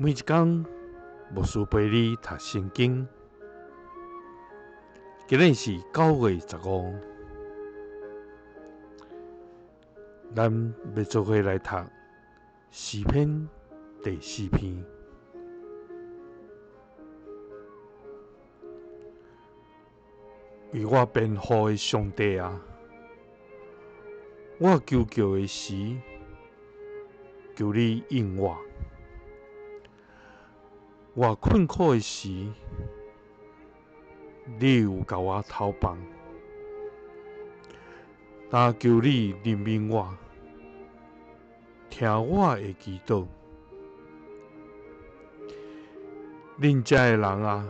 每一工，牧師陪你讀聖經。今日是9月15，咱欲做伙來讀詩篇第四篇。為我辯護的上帝啊，我求告的時，求你應我。我困苦的時，你有共我透放，但求你憐憫我，聽我的祈禱。恁遮的人啊，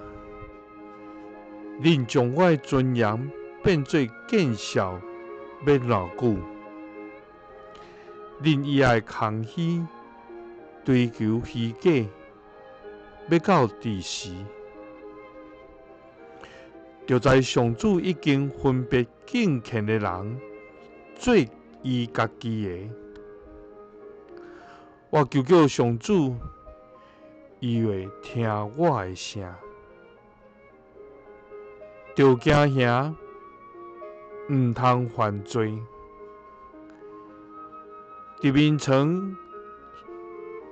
恁將我的尊嚴變做見笑，欲偌久？恁伊愛空虛，追求虛假，欲到佇時？著知上主已經分別敬虔的人做伊家己的。我求告上主，伊會聽我的聲。著驚嚇，毋通犯罪。佇眠床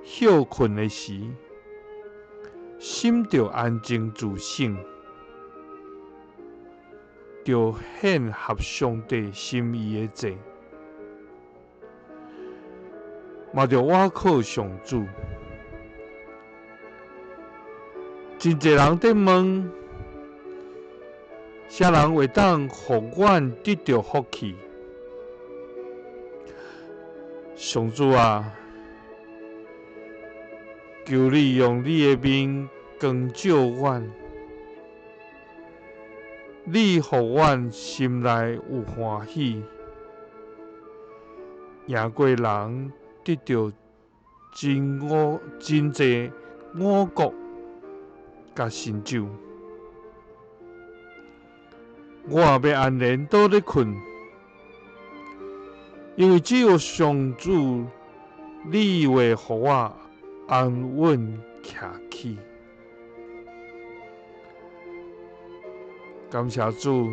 歇睏的時，心著安靜自省，著獻合上帝心意的祭，嘛著倚靠上主。真濟人佇問，啥人會當予阮得著福氣？上主啊，求你用你的面光照阮，你予阮心內有歡喜，贏過人得著真濟五穀佮新酒。我欲安然倒咧睏，因為只有上主，你會予我安穩徛起。感謝主，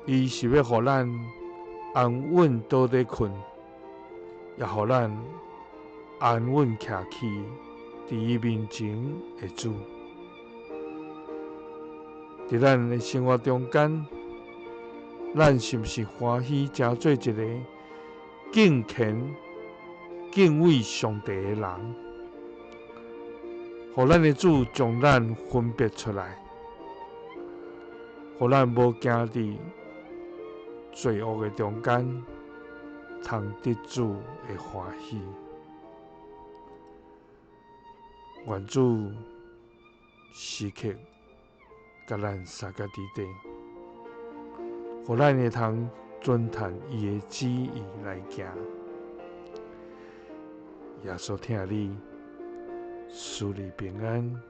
伊是欲予咱安穩倒咧睏，也予咱安穩徛起佇伊面前的主。佇咱的生活中間，咱是毋是歡喜成做一个敬虔、敬畏上帝的人？予咱的主將咱分別出來，予咱無行佇罪惡的中間，通得主的歡喜。願主時刻佮咱相佮佇底，予咱會通遵趁伊的旨意來行。耶穌疼你，賜你平安。